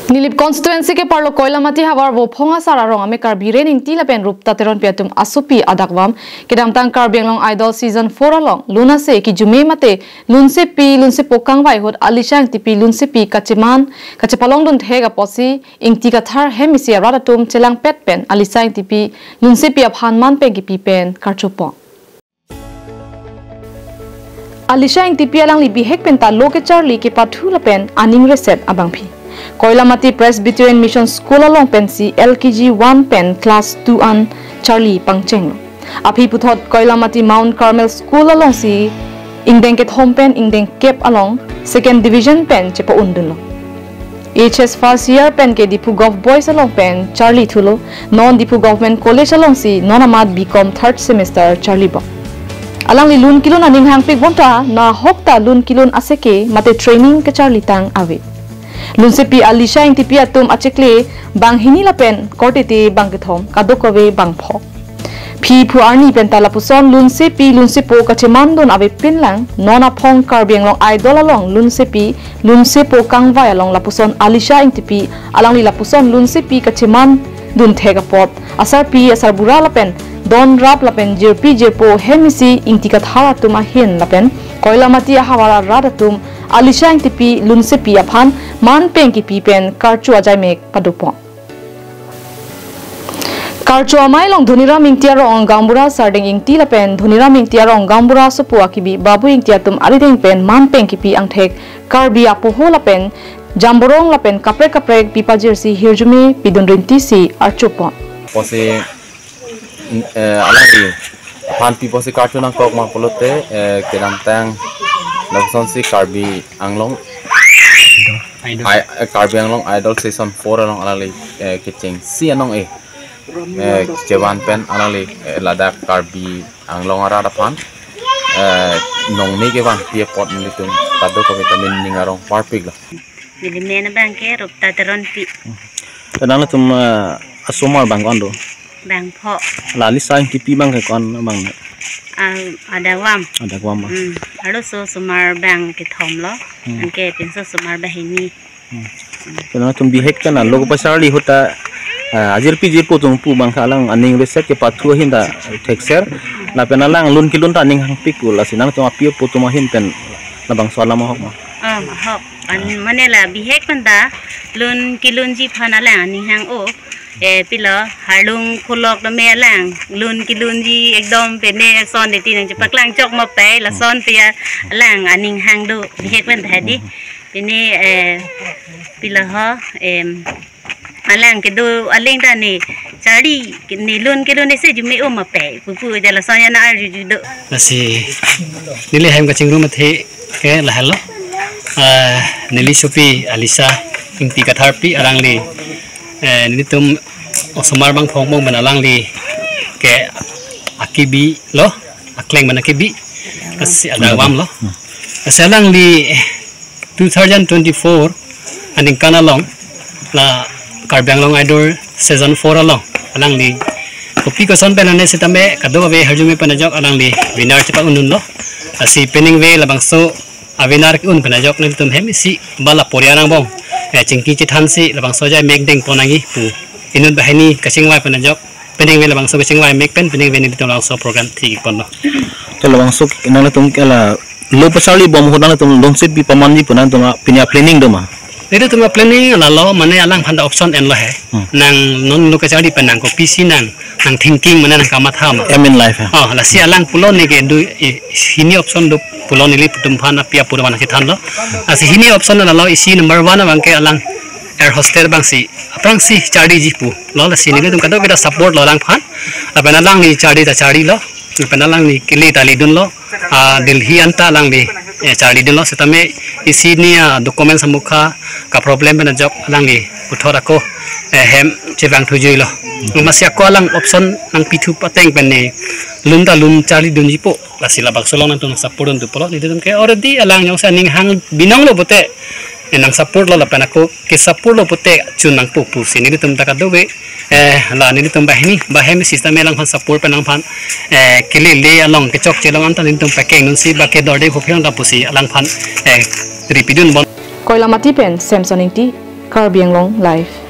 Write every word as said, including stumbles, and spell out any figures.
Nilip constituency keparlo Koilamati havar Vophong asar arong amei Karbi Ren Ingti lapen Rupta Teronpi atum asopi adakvam kedamtang Karbi Anglong Idol season four along lun ase kijume mate lunsepi lunsepo kangvai ahut Alisha Ingtipi lunsepi kacheman kachepalongdun thek apotsi Ingti Kathar hem isi arat atum chelangpet pen Alisha Ingtipi lunsepi aphan man pen kipi pen karchopon. Alisha Ingtipi alangli bihek penta lo kecharli kepathu lapen aning reset abangpi. Koilamati Presbyterian Mission School along pensi L K G one pen class two an charli pangchenglo. Aphi puthot Koilamati Mount Carmel School alongsi ingdeng kethom pen ingdeng kep along second division pen chepa-undunlo. H S first year pen ke Diphu Govt Boys along pen charli thulo. Non Diphu Government College alongsi non amat B Com third semester charlibom. Alangli lun kelun aning hangpik bonta nahok ta lun kelun aseke mate training kecharlitang ave. Lunsepi Alisha Ingtipi atum achekle banghini lapen korte bangkethom kadokave bangphok. Phi phu arni penta lapuson lunsepi lunsepo kachemandun avepinlang non aphong Karbi Anglong Idol along lunsepi lunsepo kangvai along lapuson Alisha Ingtipi alangli lapuson lunsepi kachemandun thek apot asarpi asarbura lapen don rap lapen jirpi jirpo hem isi Ingti Kathar atum ahin lapen Koilamati ahavar arat atum Alisha Ingtipi lunsepi aphan man pen kipi pen karcho ajaimek padopon. Karcho amei along Dhoniram Ingti arong gaonbura Sardeng Ingti lapen Dhoniram Ingti arong gaonbura asopo akibi Babu Ingti atum arideng pen man pen kipi angthek Karbi apoho lapen jamborong lapen kaprek kaprek pipajirsi hirjume pidun rintisi archopon. Apotsi, eh, alangli aphan pi apotsi karcho nangkok ma pulote, eh, kedamtang lapuson si Karbi Anglong Idol. I-, eh, Karbi Anglong Idol season four along alangli, eh, kechengsi anong eh, eh, chevan pen alangli, eh, ladak Karbi Anglong arat aphan, eh, nongne kevanpi apot nelitum kadokave ta ning arong parpiklo. Neli men abang ke Rupta Teronpi. Nanglitum, eh, asomar bang ko-an do? Bangpho. La Alisha Ingtipi bang ke ko-an bang? Ah, adakvam. Adakvam bang. Hmm. Arloso osomar bangkethom lo. Hmm. Anke pinso osomar banghini. Hmm. Nanglitum bihek pen lo kepacharli ahut ta, ah, ajirpi jirpo atum pu bang ke alang aning reset kepathu ahin ta thekser. Lapen alang lun kelun ta aning hangpik pu, lasi nangtum api apo atum ahin pen labangso alam ahok ma? Ah, ahok. An mane la bihek penta lun kelunji aphan alang aning hang-o. Eh, pilo, harlung pholok tame alang lun kelunji ekdom pene son deti nangchepaklang chok ma pai, lason pi alang aning hang do bihek penta di. Pene, eh, pilo ho, em, alang kedo aling ta ne charli ne lun kelun ese jume-o ma pai. Pupu ja lason ya nang arjuju do. Lasi neli hem kachingrum athe ke lahelo. Ah, neli sopi Alisha Ingti Katharpi alangli, eh, nelitum osomar bangphong bang pen alangli ke akibi lo, akleng pen akibi, lasi adakvam lo. Lasi alangli two thousand twenty-four aningkan along la Karbi Anglong Idol season four along alangli kopi koson pen ane sitame kadokave harjume pen ajok alangli winner chepa-undunlo. Lasi peningve labangso a-winner un pen ajok nelitum hem isi bala poriar angbong, eh, chingki chethansi labangso ajaimek dengpon nangji pu inut banghini kachingvai pen ajok peningve labangso kachingvaimek pen peningve nelitum labangso program thik ponlo. Ke labangso nanglitum ke la lo pacharlibom ahut nanglitum lunsepi pamanji pu nangtum pini a-planning do ma? Nelitum a-planning lalo, mane alangphan ta option enlo he. Hmm. Nang non lo kacharli pen nang kopisi nang, nang thinking mane nang kamatha ma? Aim in life, ha? Oh, lasi alang pulo ne ke do, eh, hini option do pulo nelitum aphan api apo do mana chethanlo. Lasi hini option lalo isi number one abang ke alang air hostess bangsi aphrangsi charliji pulo, lasi nelitum kadokave ta support lo alangphan. Lapen alangli charli ta charlilo. Lapen alangli kele ta ledunlo. Ah, Delhi anta alangli, eh, charlidunlo sitame isi hini a-document samukha ka-problem pen ajok alangli puthot ako, eh, hem chevang thujuilo. Amatsi ako alang option nangpithu pateng pen ne lun ta lun charlidunjipo. Lasi labangso along nangtum support dun tu pulo, nelitum ke already alang jongsi aning hang binong lo pulote, eh, nang support lo lapen ako ke-support lo pulote chun nangpo pusi nelitum ta kadokave, eh, la nelitum banghini, banghini system alangphan support pen alangphan, eh, kelele along kechokche along anta nelitum pakeng dunsi ba kedorde khophi along ta pusi alangphan, eh, ripidunbom. Koilamati pen Samson Ingti, Karbi Anglong Live.